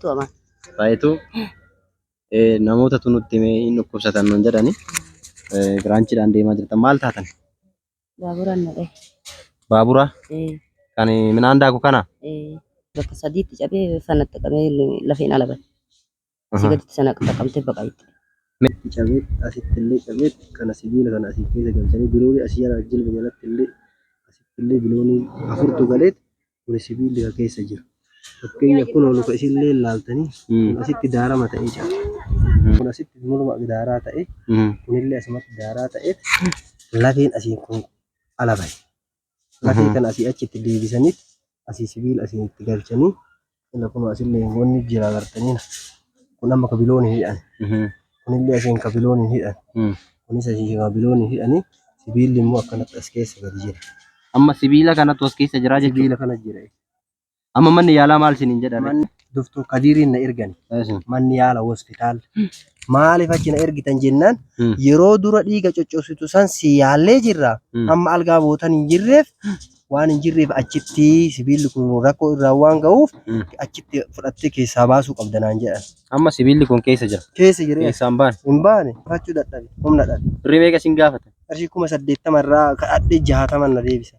Tu'aman. Raayituu namootatu nutti himee hin dhukkubsatan nuun jedhani. Giraanchiidhaan deemaa jirtan maal taatan? Baaburaan na dhahe. Baabura Ee, kan midhaan daaku kana? Ee, bakka sadiitti cabee fanaxxaqamee lafeen ala bahe. Asii gaditti sana xaqqamtee baqayitti. Cabee asitti illee cabee kana sibiila kana asii keessa galchanii biloonii asii jala jilba jalatti illee asitti illee biloonii afurtu galeet kuni sibiilli ka keessa jira. Fakkeenyaaf kun luka isillee laaltanii kun asitti daarama ta'ee cabe. Kun asitti morma daaraa ta'e kunillee asumatti daaraa ta'e lafeen asiin kun ala bahe. Lafee kana asii achitti deebisanii asii sibiila asiin itti galchanii ila kun asillee wanni jira agartanii kun amma ka biloon hin hidhan. Kunillee asiin ka biloon hin hidhan. Kunis asiin ka biloon hin hidhanii sibiilli immoo akkanatti as keessa gadi jira. Amma sibiila kanatu as keessa jira jechuudha. Sibiila kana jira. Amma manni yaalaa maal isiniin jedhan? Manni Doktor Kadiiriin na ergani. Manni yaala hospitaala. Maaliif achi na ergitan jennaan yeroo dura dhiiga coccobsitu san si yaallee jirra. Amma algaa bootan hin jirreef waan hin jirreef achitti sibiilli kun rakkoo irraa waan ga'uuf achitti fudhattee keessaa baasuu qabda naan jedhan. Amma sibiilli kun keessa jira. Keessa jiree Keessaa hin baane. Hin baane fachuu dadhabe humna dhabe. Birrii meeqa isin gaafatan? Qarshii 80,000 irraa kadhadhee 60 na deebisa.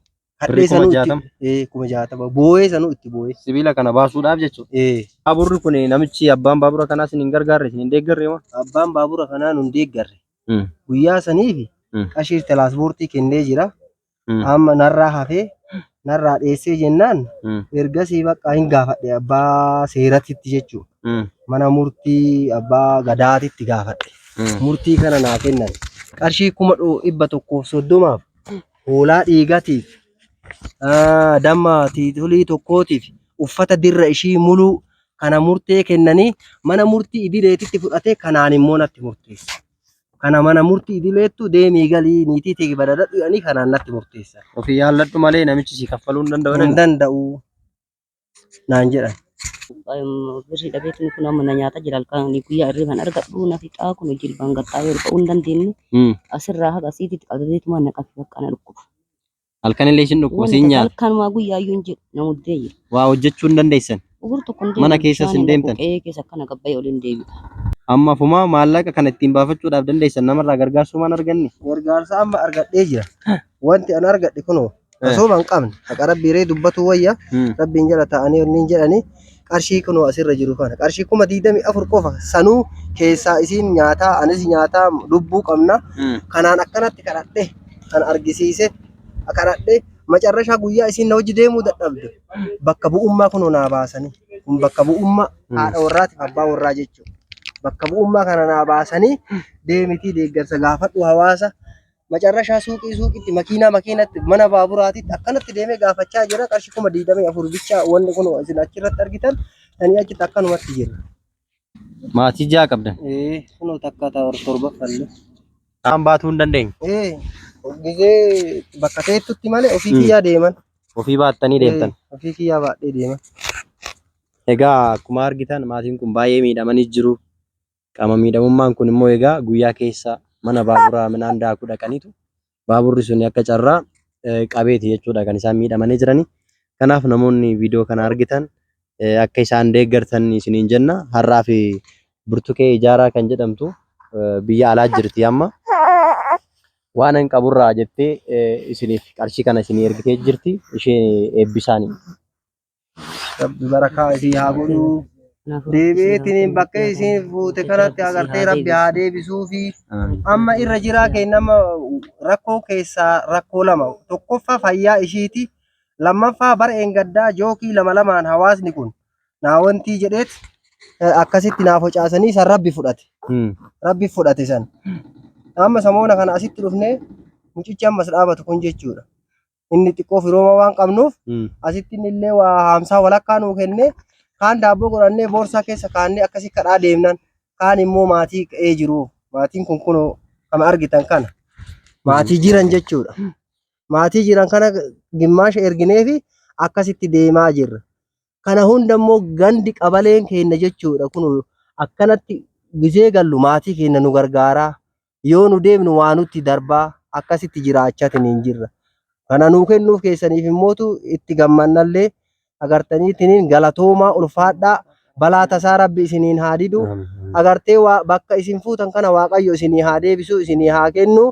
Birrii Kadhee kuma sanuu itti 60? Ee, 60,000 boo'ee sanuu itti boo'ee. Sibiila kana baasuudhaaf jechuudha. Ee. Baaburri kun namichi abbaan baabura kanaa isin hin gargaarre isin hin deeggarre moo? Abbaan baabura kanaa nun deeggarre. Guyyaa saniif qarshii tiraanspoortii kennee jira. Amma narraa hafee narraa dheessee jennaan ergasii bakka hin gaafadhe abbaa seeratitti jechuudha. Mana murtii abbaa gadaatitti gaafadhe. Murtii kana naa kennan. Qarshii 130,000f hoolaa dhiigatiif, damma tiitulii tokkootiif, uffata dirra ishii muluu kana murtee kennanii mana murtii idileetitti fudhatee kanaan immoo natti murteessa. Kana mana murtii idileettu deemii galii niitii tee badadadhu jedhanii kanaan natti murteessan. Ofii yaalladhu malee namichi si kaffaluu hin danda'u Hin jedhani. danda'u naan jedhan. Birrii dhabeetiin kun amma na nyaata jira halkan guyyaa irriban argadhu na fixaa kun jilbaan gattaa'ee ol ka'uu hin dandeenye asirraa haga asiititti qabateetuma na qabe bakka na dhukkuba. Halkan illee isin dhukkuba Wanti isin nyaata. halkanumaa guyyaa iyyuu hin jedhu na muddee jira. Waa hojjechuu hin dandeessan. Ugur tokko hin Mana deemu keessas bishaan hin hin dhaqu deemtan. qe'ee keessa akkana gabbayee ol hin deebi'u. Amma afumaa maallaqa kana ittiin baafachuudhaaf dandeessan namarraa gargaarsuu maan arganne? Gargaarsa amma argadhee jira. Wanti an argadhe kunoo Asooma hin qabne haqa rabbii ree dubbatuu wayya rabbiin jala taa'anii wanni hin jedhanii qarshii kunoo asirra jiru kana qarshii 24,000 qofa sanuu keessaa isiin nyaataa anis nyaataa lubbuu qabna kanaan akkanatti kadhadhe kan argisiise kadhadhe macarrashaa guyyaa isiin na hojii deemuu dadhabde bakka bu'ummaa kunoo naa baasanii kun bakka bu'ummaa haadha warraatiif abbaa warraa jechuudha bakka bu'ummaa kana naa baasanii deemitii deeggarsa gaafadhu hawaasa Macarrashaa suuqii suuqitti, makiinaa makiinatti, mana baaburaatitti akkanatti deemee gaafachaa jira. Qarshii 24,000 bichaa wanni kun isin achirratti argitan sanii achitti akkanumatti jira. Maatii ja'a qabdan. Ee, kunoo takka torbaffallee. Kaan baatuu hin dandeenye. Ee, gizee bakka teettutti malee ofii kiyyaa deeman. Ofii baattanii deemtan. Ee, ofii kiyyaa baadhee deeman. Egaa akkuma argitan maatiin kun baay'ee miidhamanii jiru. Qaama miidhamummaan kun immoo egaa guyyaa keessa mana baaburaa midhaan daakuu dhaqaniitu baaburri sun akka carraa qabeeti jechuudha kan isaan miidhamanii jiranii. Kanaaf namoonni viidiyoo kana argitan akka isaan deeggartan isiniin jenna. Har'aa fi Burtukee Ijaaraa kan jedhamtu biyya alaa jirti amma. Waan an qaburraa jettee isiniif qarshii kana isinii ergitee jirti. Ishee eebbisaanii. Rabbi barakaa isii haa godhu. Deebi'eetiin bakka isiin fuute kanatti agartee Rabbi haa deebisuufi. Amma irra jiraa keenya amma rakkoo keessaa rakkoo lama. Tokkoffaa fayyaa ishiiti. Lammaffaa bara eengaddaa jookii lama lamaan hawaasni kun naa wantii jedheet akkasitti naa focaasanii san Rabbi fudhate. Rabbi fudhate san. Amma samoona kana asitti dhufnee mucichi ammas dhaabatu kun jechuudha. Inni xiqqoo firooma waan qabnuuf asitti inni illee waa haamsaa walakkaa nuu kennee kaan daabboo godhannee boorsaa keessa kaannee akkasi kadhaa deemnan kaan immoo maatii qe'ee jiru. Maatiin kun kunoo kama argitan kana maatii jiran jechuudha. Maatii jiran kana gimmaasha ergineefi akkasitti deemaa jirra. Kana hunda immoo gandi qabaleen keenya jechuudha kun akkanatti gizee gallu maatii keenya nu gargaaraa yoo nu deemnu waa nutti darbaa akkasitti jiraachatiniin jirra. Kana nuu kennuuf keessaniif immootu itti gammannallee agartaniitiniin galatoomaa ulfaadhaa Balaa tasaa Rabbi isiniin haa didu. Agartee bakka isin fuutan kana Waaqayyo isinii haa deebisu, isinii haa kennu.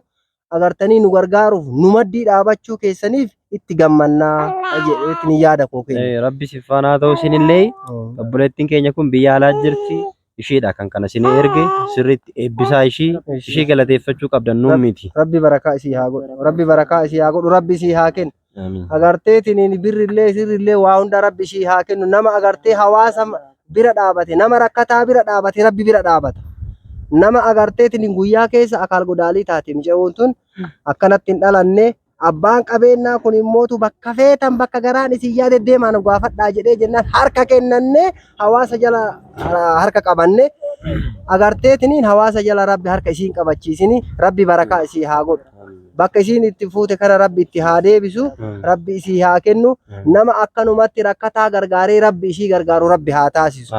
Agartanii nu gargaaruuf nu maddii dhaabachuu keessaniif itti gammannaa jedheetiin yaada koo kenna. Rabbi si faana haa ta'u isinillee. Obboleettiin keenya kun biyya alaa jirti. Isheedha kan kana isinii erge sirriitti eebbisaa ishii ishii galateeffachuu qabdan nuun miti. Rabbi barakaa isii haa godhu. Rabbi barakaa isii haa godhu. Rabbi isii haa kennu. Agarteetiin birrillee sirrillee waa hunda Rabbi ishii haa kennu. Nama agartee hawaasa bira dhaabate, nama rakkataa bira dhaabate Rabbi bira dhaabata. Nama agarteetiin guyyaa keessa akaal godaalii taate mucayyoon tun akkanatti hin dhalanne. Abbaan qabeennaa kun immootu bakka feetan bakka garaan isin yaade deemaa nu gaafadhaa jedhee jennaan harka kennannee hawaasa jala harka qabanne agarteetiniin hawaasa jala Rabbi harka isiin qabachiisini Rabbi barakaa isii haa godhu. Bakka isiin itti fuute kana Rabbi itti haa deebisu, Rabbi isii haa kennu. Nama akkanumatti rakkataa gargaaree Rabbi isii gargaaru Rabbi haa taasisu.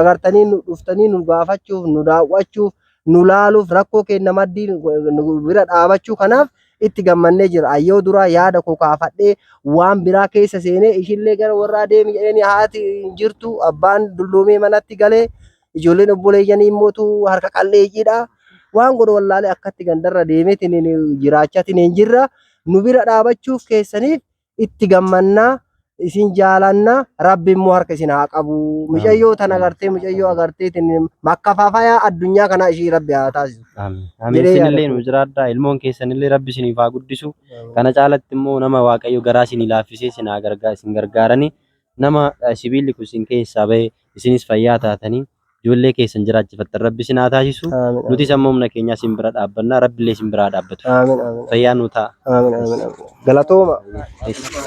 Agartanii nu dhuftanii nu gaafachuuf, nu daawwachuuf, nu laaluuf, rakkoo keenya maddii nu bira dhaabachuu kanaaf itti gammannee jira. Ayyoo duraa yaada koo kaafadhee waan biraa keessa seenee ishillee gara warraa deemi jedhanii haati hin jirtu, abbaan dulloomee manatti galee ijoolleen obboleeyyanii immootu harka qalleeyyiidha. Waan godhu wallaalee akkatti gandarra deemeetiin jiraachaatiin hin jirra. Nu bira dhaabachuuf keessaniif itti gammannaa, isin jaalanna, Rabbi immoo harka isin haa qabu. Mucayyoo tana agartee mucayyoo agarteetiin makkafaafayaa addunyaa kanaa ishii Rabbi haa taasisu. Amiin. Amiin. Jedhee yaada Isinillee koo. nu jiraadhaa. Ilmoon keessanillee Rabbi isiniif haa guddisu. Kana caalatti immoo nama Waaqayyo garaa isinii laaffisee isin haa gargaa isin gargaaranii nama sibiilli kun isin keessaa bahe isinis fayyaa taatanii ijoollee keessan jiraachifattan Rabbi isin haa taasisu. Amiin. Nutis amma humna keenyaa isin bira dhaabbanna. Rabbillee isin bira haa dhaabbatu. Amiin. Amiin. Fayyaa nu ta'a. Amiin. Amiin. Galatooma.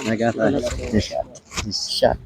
Nagaa ta'a. Inshallah.